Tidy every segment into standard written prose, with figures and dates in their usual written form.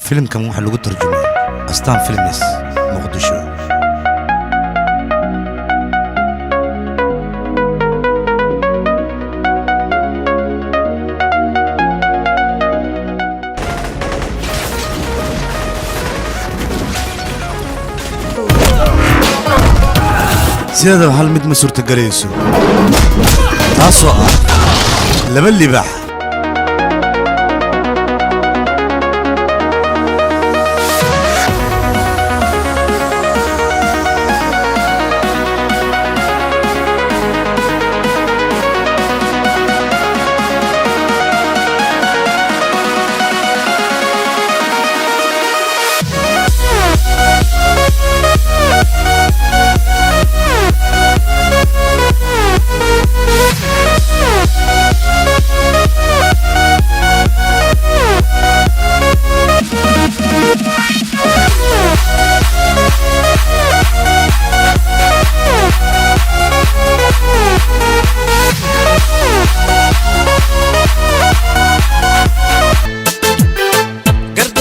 Filimkan waxaa lagu tarjumay Astaan Films, Muqdisho. Sideedaba hal mid ma suurtagelayso, taasoo ah laba libaax.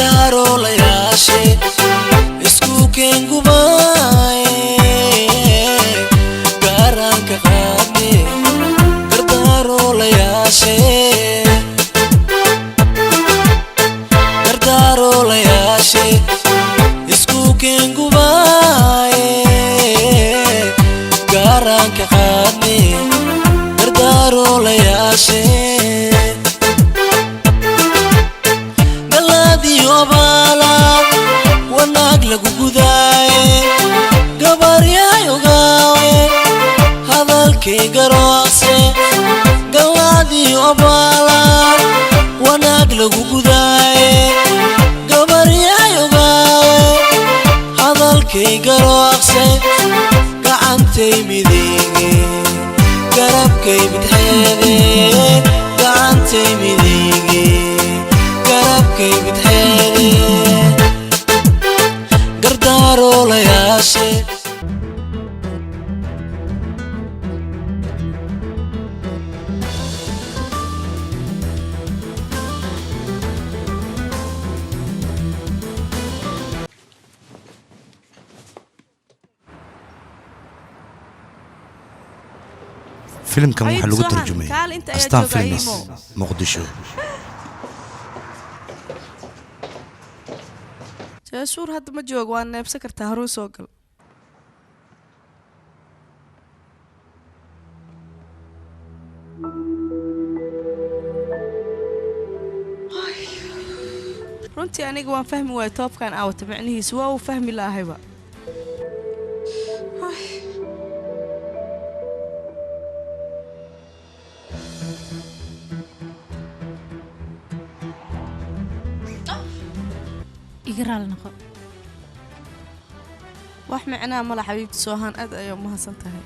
Gardaroolayaashe isku keengubaye garanka qaadne gardaroolayaashe gardaroolayaashe isku keengubaye garanka qaadne gardaroolayaashe galaadiyobaala wanaag lagu gudaaye gabaryahay ogaawe hadalkay garoose galaadiyobaala wanaag lagu gudaaye gabaryahay ogaawe hadalkay garoose gacantay midige garabkay bidxeede gacantay midige garabkay bidxeede gardaroolayaashe. Filimkan waxaa Ayib lagu Sohan, tarjumay kaal inta ayaa Astaan jooga Films, Imo. Muqdisho. Jaasuur hadda ma joogo, waa neebsan kartaa, horuu soo gal. Runtii aniga waan fahmi waayay toobkan aawata micnihiisu, waa uu fahmi laahayba. Iga raali noqo. Wax micnaha mala, xabiibti Soohaan, aad ayaa umahadsan tahay.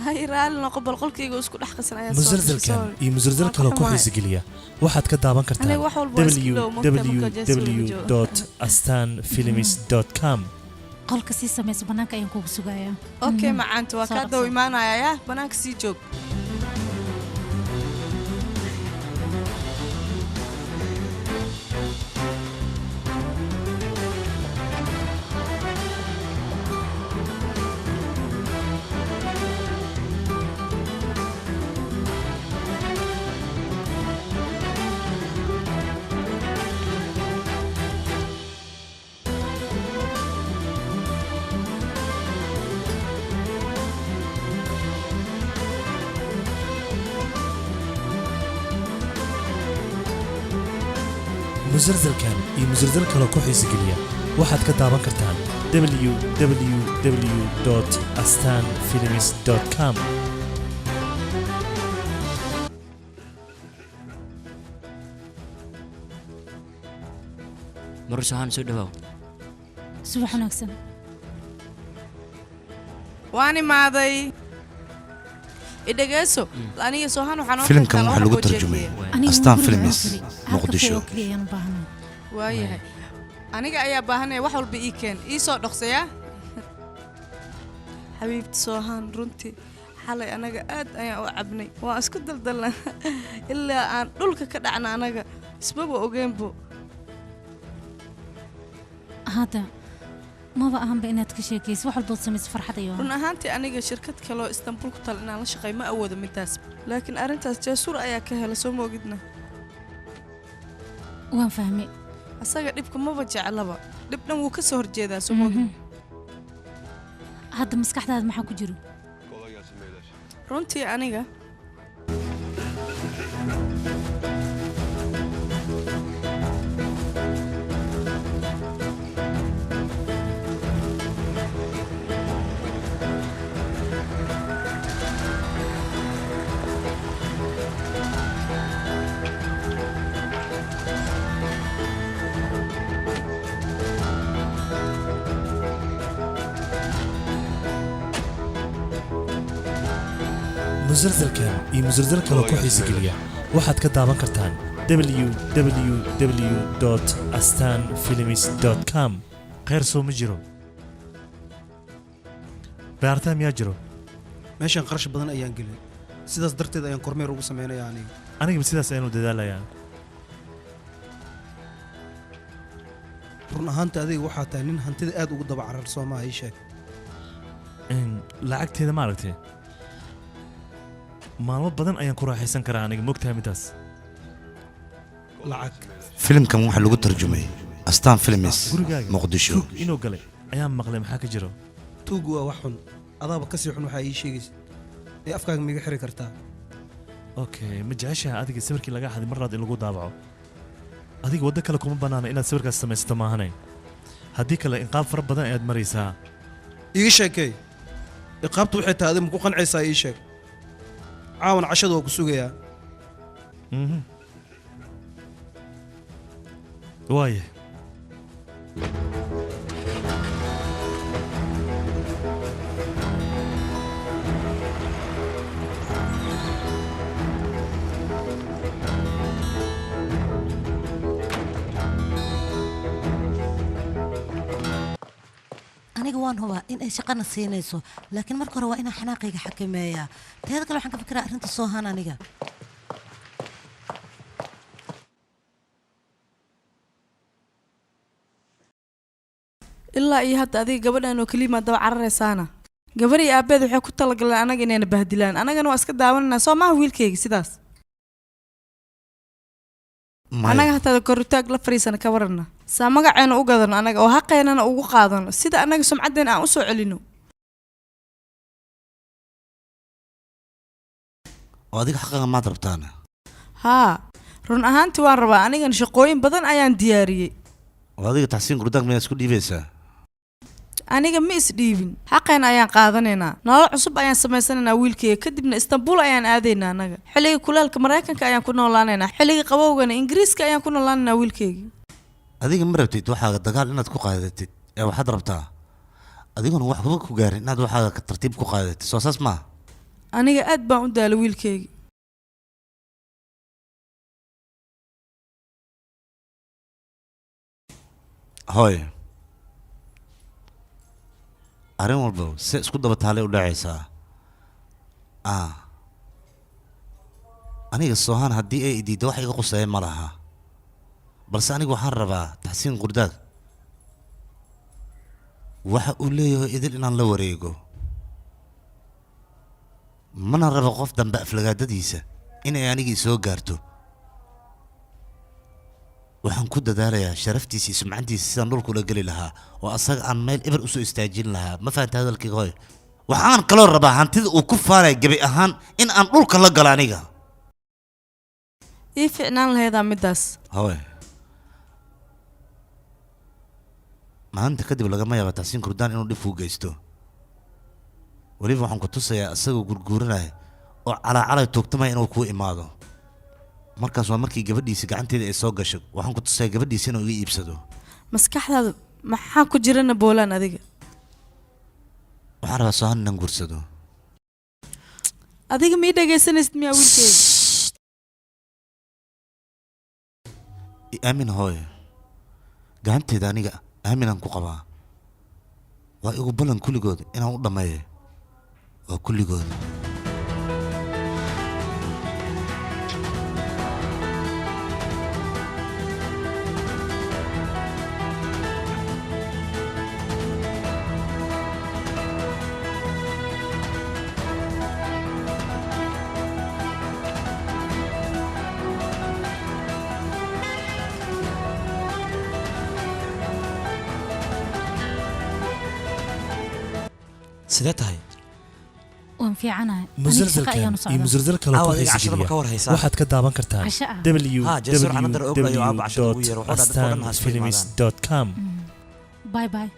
Hay raali noqo, bal qolkayga isku dhex qasan ayaa soo gashay, musalsalkan sorry. iyo musalsal Waan ka kaloo ku xumahay. xiisi geliya waxaad ka daawan kartaa Aniga wax walba waa iska ilow, moogtahay marka Jaasuur la joogo. www astan films com. Qolka sii samaysa, bannaanka ayaan kugu sugayaa. Okay macaanta, waa Soo kaa daw dhaqso. imaanaya, yaa banaanka sii joog. Musalsalkan iyo musalsal kaloo ku xiisi geliya waxaad ka daawan kartaan www astan films com. Marur Sohaan, soo dhawaaw. Subax wanaagsan. Waan imaaday, idhageyso, aniga Soohaan waxaa noo Filimkan keentaa waxaa laba lagu xabo oo tarjumay jeexiya. Aniga Astaan guriga Films, oo keli. Hal kafee Muqdisho. oo keliya ayaan u baahnaa. Waayahay, aniga ayaa baahanaya, wax walba ii keen, ii soo dhoqsayaa. Xabiibti Soohaan, runtii xalay anaga aad ayaan u cabnay, waan isku daldalna ilaa aan dhulka ka dhacna, anaga ismaba ogeynbo. Hadda maba ahanba inaad ka sheekayso wax walbood samayso farxad ayuu Run ahaantii aniga shirkad kaloo Istanbul ku tal inaan la shaqeeyo ma awoodo midaas. Laakiin arrintaas Jaasuur ayaa ka hela soo moogidna. Waan fahmay. Asaga dhibka maba jeclaba. Dhib dhan wuu ka soo horjeedaa soo moogid. Hadda maskaxdaada maxaa ku jiro? Runtii aniga musalsalkan iyo musalsal kale ku xiisi geliya waxaad ka daawan kartaan www.astanfilms.com. Khayr soo ma jiro, beertaa miyaa jiro? Meeshan qarash badan ayaan gelin, sidaas darteed ayaan kormeer ugu sameynayaa aniga. Anigaba sidaas ayaan u dadaalayaa. Run ahaanta adiga waxaa tahay nin hantida aad ugu daba carar soo maaha, ii sheeg. Lacagteeda ma aragtay, maalmo badan ayaan ku raaxaysan karaa aniga, mogtahay midaas. Lacag Filimkan waxaa lagu tarjumay Astaan Films Gurigaaga Muqdisho. Tuug inuu galay ayaan maqlay, maxaa ka jiro? Tuugu waa wax xun, adaaba kasii xun waxaa ii sheegaysa ee afkaaga miiga xiri kartaa. Okay, ma jeceshaha adiga sawirkii laga xaday mar labaad in lagu daabaco? Adiga waddo kale kuma bannaana inaad sawirkaas samaysato maahane, haddii kale inqaab fara badan ayaad maraysaa. Iiga sheekey iqaabtu waxay tahay, adiga maku qancaysaa? Ii sheeg, caawan cashada waa ku sugayaa. Waaye Aniga waan hubaa in ay shaqana siinayso, laakiin marka hore waa inaan xanaaqayga xakameeyaa. Teeda kale waxaan ka fikiraa arrinta Soohaan aniga. Ilaa iyo hadda adiga gabadhan oo keliya maa daba cararaysaana. Gabar iyo aabbeed waxay ku talagaleen anaga inayna bahdilaan, anagana waa iska daawananaa soo maaha wiilkayga sidaas? Annaga hataa koritaag la fariisana ka warana saa magaceena u gadano anaga oo haqeenana ugu qaadano sida annaga sumcaddeena aan u soo celino. Oo adiga xaqaaga maad rabtaana? Haa, run ahaantii waan rabaa. Anigan shaqooyin badan ayaan diyaariyey. Oo adiga Taxsiin Gurdaag miyaad isku dhiibaysaa? Aniga ma isdhiibin, xaqeena ayaan qaadanaynaa, nolol cusub ayaan samaysanaynaa wiilkayga, kadibna Istanbul ayaan aadaynaa. Annaga xilliga kulaalka Maraykanka ayaan ku noolaanaynaa, xilliga qabowgana Ingiriiska ayaan ku noolaanaynaa wiilkayga. Adiga ma rabtid waxaaga dagaal inaad ku qaadatid ee waxaad rabtaa adigoon waxba ku gaarin inaad waxaaga ka tartiib ku qaadatid, soo saas maaha? Aniga aad baan u daalay wiilkayga. Hooy, arrin walba se isku daba taalay u dhacaysaa. Ah, aniga Soohaan haddii ay idiiddo wax iga quseeya ma laha, balse aniga waxaan rabaa Taxsiin Qurdaag waxa uu leeyahay idil inaan la wareego, mana rabo qof dambe aflagaadadiisa inay anigii soo gaarto. Waxaan ku dadaalayaa sharaftiisa iyo sumcantiisa sidaan dhulka ula geli lahaa oo asaga aan meel eber usoo istaajin lahaa. Ma fahanta hadalkayga hooy? Waxaan kaloo rabaa hantida uu ku faanaya gebi ahaan in aan dhulka la galo aniga. Ii ficnaan laheedaa middaas. Hooy, maalinta kadib lagama yaaba Taxsiin Kurdaan inuu dhib kuu geysto. Weliba waxaan ku tusayaa isagoo gurguuranaya oo calaacalay tuugtamaya inuu kuu imaado. Markaas waa markii gabadhiisa gacanteeda ay soo gasho. Waxaan ku tusayaa gabadhiisa inuu iga iibsado. Maskaxdaada maxaa ku jirana boolaan adiga? Waxaan rabaa Soohaan inaan guursado. Adiga ma ii dhegaysanaysid miyaa wiilkayga? I aamin hooyo, gacanteeda aniga aaminaan ku qabaa. Waa igu ballan kulligood inaan u dhammeeyo, waa kulligood. Sidee tahay? Waan fiicanahay. Musalsalkan iyo musalsal kale Caawa ku adiga xiisi cashada ma geliya ka war haysaa? Waxaad ka daawan kartaan Casho ah. Ha, Jasuur Canadar og ayuu aabba cashada ugu yeero. Wuxuu dhahay dadka oo dhan ha isku www.astanfilms.com. Bye bye.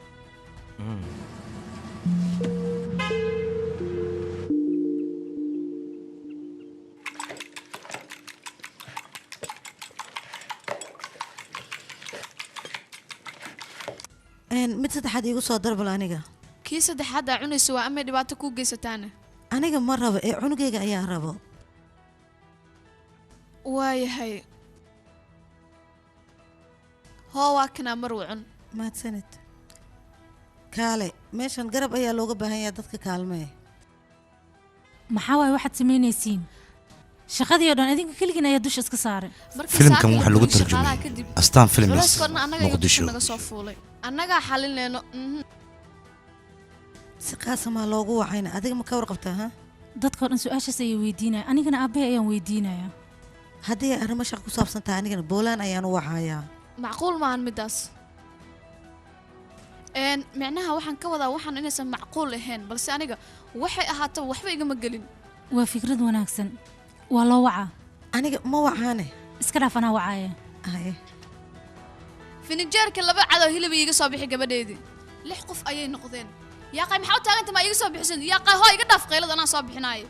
Mid saddexaad iigu soo darbal aniga. Kii saddexaad aa cunayso waa amay dhibaato kuu geysataana. Aniga ma rabo ee cunugayga ayaa rabo. Waayahay, hoo, waa kanaa mar wacun. Mahadsanid. Kaale meeshan garab ayaa looga baahan yahay, dadka kaalmee. Maxaa waaye waxaad samaynaysiin? Shaqadii oo dhan idinka keligiin ayaa dusha iska saaray. Markii Filimkan saaka la waxaa lagu gudbiyey shaqaalaha tarjumay kadib, Astaan Films, culayska oo dhan annaga ayuu dusha Muqdisho. naga soo fuulay, annagaa xalinayno. Si qaasamaa loogu wacayna, adiga ma ka warqabtaa ha? Dadka oo dhan su-aashaas ayay weydiinaya, anigana aabbahay ayaan weydiinaya. Haddii ay arrimo shaqo ku saabsan tahay, anigana boolaan ayaan u wacayaa. Macquul maahan midaas. Micnaha waxaan ka wadaa waxaan inaysan macquul ahayn, balse aniga waxay ahaataba waxba igama gelin. Waa fikrad wanaagsan, waa loo wacaa. Aniga ma wacaane. Iska dhaaf, anaa wacaaya. Haye. Finijeerka laba cadoo hilib iiga soo bixi. Gabadheedii lix qof ayay noqdeen. Yaaqay, maxaa u taaganta? Maa iiga soo bixisin? Yaaqay, hoo, iga dhaaf qaylada, anaa soo bixinaayo.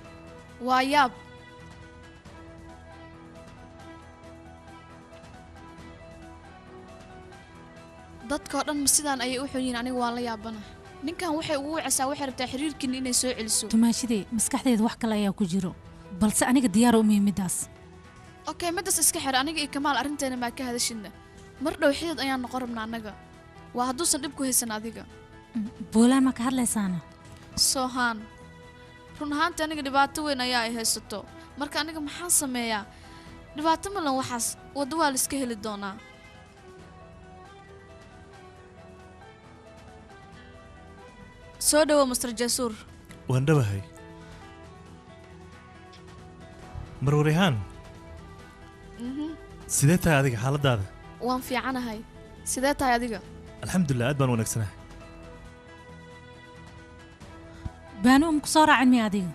Waa yaab. Dadka oo dhan ma sidaan ayay u xun yihiin? Aniga waan la yaabanahay. Ninkan waxay ugu wacaysaa, waxay rabtaa xiriirkiina inay soo celiso. Tumaashidey, maskaxdeeda wax kale ayaa ku jiro, balse aniga diyaar uma ihi middaas. Okay, midaas iska xir. Aniga iyo Kamaal arrinteena maa ka hadashidna? Mar dhow xidid ayaan noqon rabnaa annaga, waa hadduusan dhib ku haysan adiga. Boolaan ma ka hadlaysaana? Soohaan, run ahaantii aniga dhibaato weyn ayaa ay haysato. Marka aniga maxaan sameeyaa? Dhibaato malan, waxaas waddo waa la iska heli doonaa. Soo dhawo, Master Jasuur. Waan dhawahay, marwarihaan. Sidee tahay adiga xaaladaada? Waan fiicanahay, sidee tahay adiga? Alxamdulilah, aad baan wanaagsanahay. Baanu um ku soo raacin miya adiga?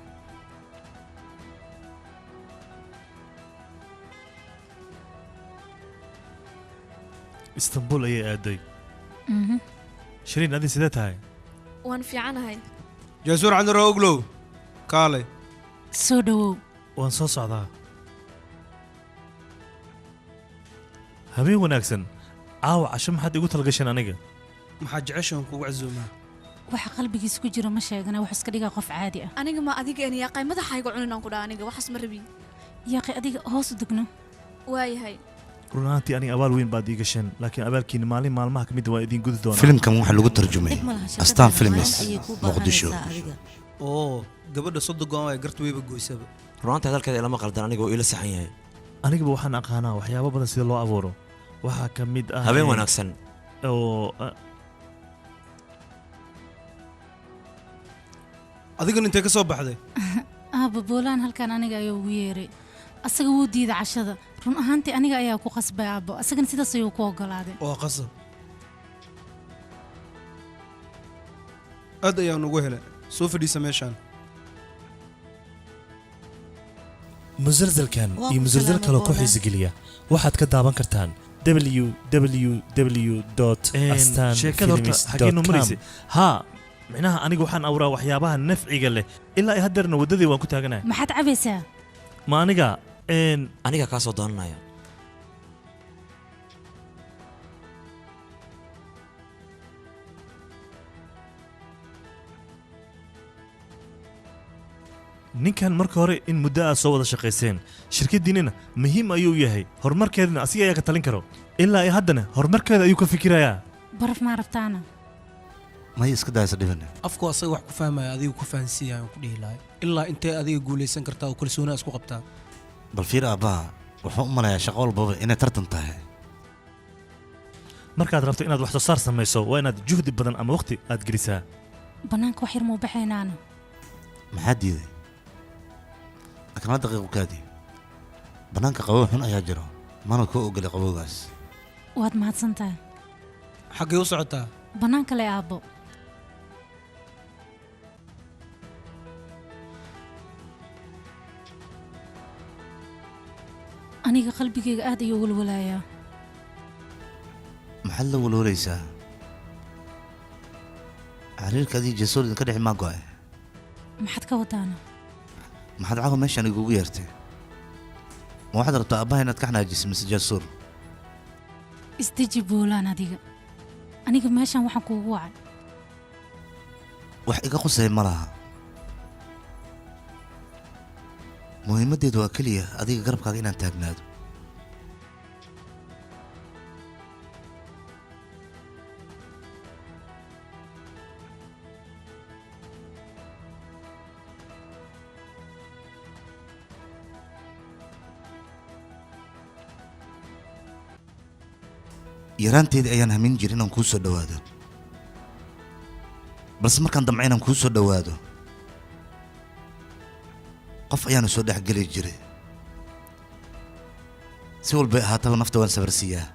Istanbul ayay aaday. Shiriin, adi sidee tahay? Waan fiicanahay. Jaasuur Candaro Oglow, kaalay. Soo dhawow. Waan soo socdaa. Habeen wanaagsan. Caawa casho maxaad igu talagasheen aniga? Maxaa jeceshahan kugu casuumaa? Waxa qalbigiisa ku jiro ma sheegana, wax iska dhigaa qof caadi ah. Aniga ma adiga en yaaqay, madaxayga cunin aan ku dhaha, aniga waxaas ma rabi. Yaaqay, adiga hoos u degno. Waayahay. Run ahaantii aniga abaal weyn baad ii gasheen, laakiin abaalkiina maalin maalmaha ka mid waa idiin gudi doonaa. Filimkan waxaa lagu tarjumay Dhib ma laha, shaqada Astaan maalin Films, ayay kuu Muqdisho. baahanaysaa adiga. Oo gabadha 30 go'an ay garta weyba goysaba. Runaantii hadalkeeda ilama qaldan, aniga oo iila saxan yahay. Anigaba waxaan aqaanaa waxyaabo badan sida loo abuuro, waxaa ka mid ah Habeen wanaagsan. Oo Adigan intee ka soo baxday? Aabba, boolaan halkan aniga ayaa ugu yeeray, asaga wuu diiday cashada. Run ahaantii aniga ayaa ku qasbay aabbo, asagana sidaas ayuu ku ogolaaday. Waa qasab, aad ayaan ugu helay. Soo fadhiisa meeshaan. Musalsalkan Waa iyo ku musalsal salaamay, kaloo ku Boolaan. xiisi geliya waxaad ka daawan kartaan www. Sheekada horta xageenu maraysay? Haa, micnaha aniga waxaan abuuraa waxyaabaha nafciga leh, ilaa ay haddeerna waddadii waan ku taaganahay. Maxaad cabaysaa? Ma aniga Aniga kaa soo doonanaya. Ninkan marka hore in muddo aad soo wada shaqayseen, shirkadiinina muhiim ayuu yahay, horumarkeedana asiga ayaa ka talin karo. Ilaa ay haddana horumarkeeda ayuu ka fikirayaa. Baraf maa rabtaana? May, iska daaysa dhiban. Afku asaga wax ku fahmaya, adiga ku fahansiiya ayaan ku dhihi lahay. Ilaa intee adiga guulaysan kartaa oo kalsoonaa isku qabtaa? Bal fiir aabbaha, wuxuu u malayaa shaqo walbaba inay tartan tahay. Markaad rabto inaad wax soo saar samayso, waa inaad juhdi badan ama waqti aad gelisaa. Bannaanka wax yar muu baxaynaana? Maxaa diiday? Laakiin hal daqiiqo kaadi, bannaanka qabow xun ayaa jiro, mana kuu ogolay qabowgaas. Waad mahadsan tahay. Xaggay u socotaa? Bannaanka le, aabbo. Aniga qalbigayga aad ayuu walwalayaa. Maxaad la walwalaysaa? Xiriirka adii Jasuur idinka dhexi maa go'ay? Maxaad ka wadaana? Maxaad caawa meeshaan igugu yeertay? Ma waxaad rabtaa aabbaha inaad ka xanaajiso mise Jasuur? Isdeji Boolaan adiga. Aniga meeshaan waxaan kuugu wacay. Wax iga qusay ma laha. Muhiimaddeedu waa keliya adiga garabkaaga inaan taagnaado. Yaraanteedii ayaan hamin jiray inaan kuu soo dhowaado, balse markaan damco inaan kuu soo dhowaado qof ayaanu soo dhex geli jiray. Si walbay ahaataba nafta waan sabarsiiyaa.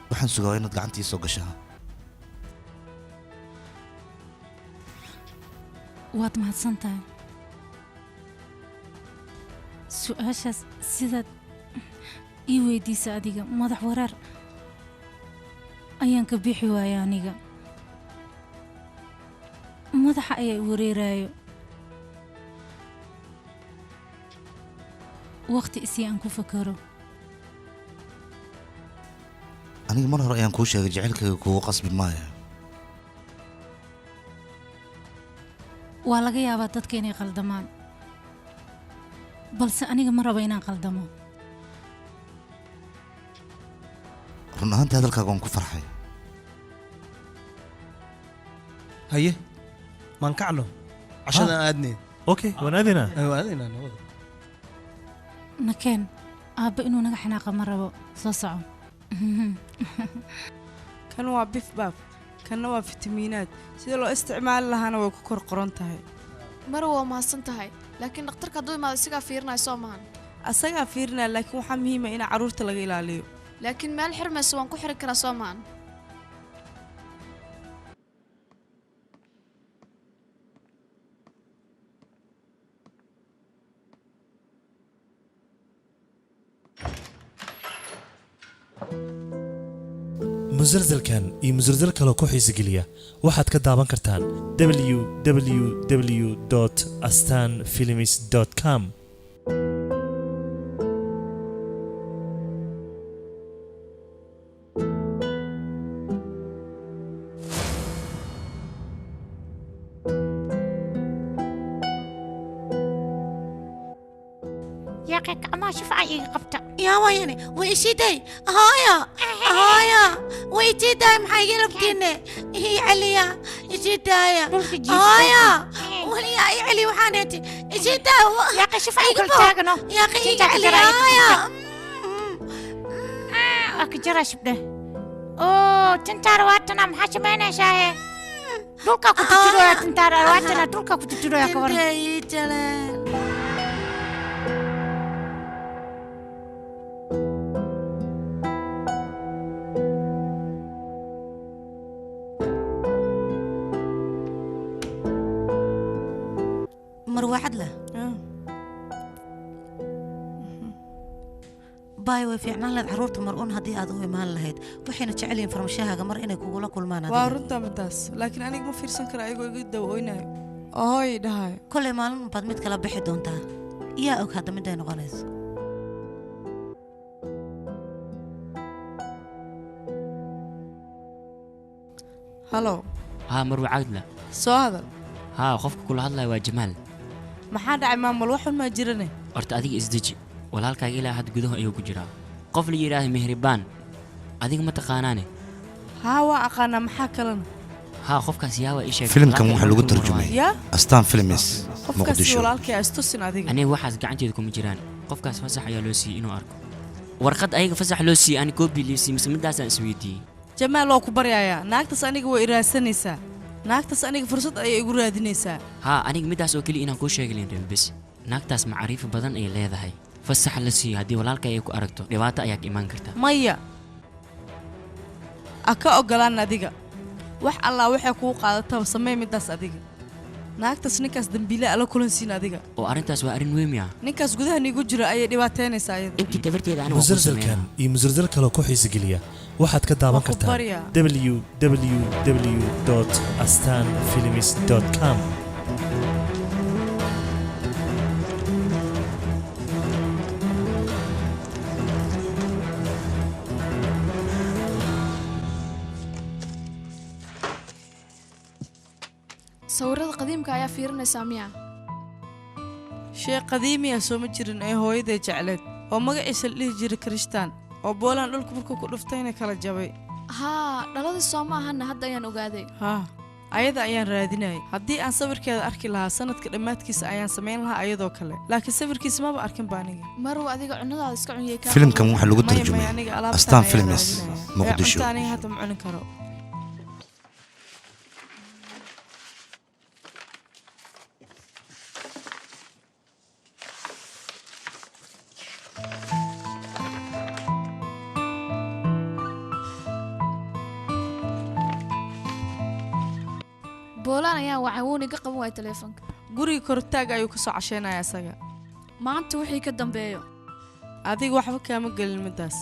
Waxaan sugaa inaad gacanta ii soo gashaa. Waad mahadsan tahay. Su'aashaas sidaad ii weydiisa adiga madax wareer ayaan ka bixi waaya aniga. Madaxa ayaa i wareeraayo. Waqti isii aan ku fakaro. Aniga mar hore ayaan kuu sheegay jacaylkayga kugu qasbi maayo. Waa laga yaabaa dadka inay qaldamaan, balse aniga ma rabo inaan qaldamo. Run ahaantii hadalkaaga waan ku farxay. Haye, maan kacno cashadaan aadnay. Okay, waan aadaynaa. Waan aadaynaa nabada. Nakeen aabba inuu naga xanaaqa ma rabo. Soo soco. Kan waa bif baaf, kanna waa fitamiinaad. Sida loo isticmaali lahaana way ku kor qoran tahay. Mar waa mahadsan tahay, laakiin dhakhtarka hadduu imaado isagaa fiirinaya soo maahan. Asagaa fiirinaya, laakiin waxaa muhiim ah in carruurta laga ilaaliyo. Laakiin meel xirmayso waan ku xiri karaa soo maahan. Musalsalkan iyo musalsal kaloo ku xiiso geliya waxaad ka daawan kartaan www.astanfilms.com. يا أخي ما شوف أي قبطة يا ويني وإيشيدي هايا هايا وإيشيدي محايا لبتيني هي عليا إيشيدايا هايا وليا علي وحانتي إيشيدا يا أخي شوف أي قلت يا أخي علي هايا أكجرا شبده أوه تنتار واتنا محاشمينا شاهي دولكا كنت تروح تنتار واتنا دولكا كنت تروح كورن marwaxad leh baay way fiicnaan lahayd carruurta mar uun haddii aad u imaan lahayd. Waxayna jecel yihiin farmashahaaga mar inay kugula kulmaan. Waa runtaa mataas, laakiin aniga ma fiirsan kara ayagoo iga dawo-oynayo oo hooy dhahayo. Kolay maalin baad mid kala bixi doontaa. Yaa og hadda miday noqonayso. Halo. Haa Marwa Caadla. Soo hadal. Haa, qofka kula hadlaya waa Jamaal. Maxaa dhacay maamul? Wax xun maa jirane? Horta adiga isdeji. Walaalkaaga ilaa had gudaha ayuu ku jiraa. Qof la yidhaahdo Mehribaan adiga ma taqaanaane? Haa waa aqaanaa. Maxaa kalena? Haa qofkaas yaa waa ii sheegay. Filimkan waxaa lagu tarjumay Ya? Astaan Films Qofkaasi Muqdisho. walaalkay istusin adiga. Aniga waxaas gacanteeda kuma jiraan. Qofkaas fasax ayaa loo siiyey inuu arko warqad. Ayaga fasax loo siiyey, ani koobi lii siiyey mise midaasaan isweydiiyey. Jamaal waa ku baryayaa. Naagtaas aniga way iraasanaysaa. Naagtaas aniga fursad ayay igu raadinaysaa. Haa aniga midaas oo keliya inaan kuu sheegi lahayn rabay bes. Naagtaas macaariif badan ay leedahay. Fasax la siiyo haddii walaalka ay ku aragto dhibaato ayaa ka imaan karta. Maya, a ka ogolaan adiga. Wax allaa waxay kuu qaadataba samee midaas adiga. Naagtaas ninkaas dambiile ala kulansiin adiga. Oo arrintaas waa arrin weyn miya? Ninkaas gudaha niigu jira ayay dhibaateynaysaa ayada. Intii tabarteeda aniga waan kuu Musalsalkan sameynaa. iyo musalsal kaloo ku xiisi geliya waxaad ka daawan Waan ku kartaa baryaa. www.astanfilms.com. Sawirada qadiimka ayaa fiirinaysaa miya? Shay qadiimi ah soo ma jirin ee hooyaday jecleed oo magaciisa la dhihi jiray Kirishtaan oo boolaan dhulka markuu ku dhuftayna kala jabay. Haa, dhaladii soo ma ahana, hadda ayaan ogaaday. Haa, ayada ayaan raadinayay. Haddii aan sawirkeeda arki lahaa, sanadka dhammaadkiisa ayaan samayn lahaa ayadoo kale, laakiin sawirkiisa maba arkin ba aniga. Marw, adiga cunadaada iska cunyay kaa. Filimkan waxaa lagu Maya, tarjumay maya, aniga alaabtan Astaan ayaan Films, raadinayaa. Ee, Muqdisho. Cunta aniga hadda ma cuni karo. Boolaan ayaan wacay, wuuna iga qaban waaya taleefanka. Guriga kortaag ayuu ka soo casheynaya isaga. Maanta wixii ka dambeeyo adiga waxba kaama gelin midaas.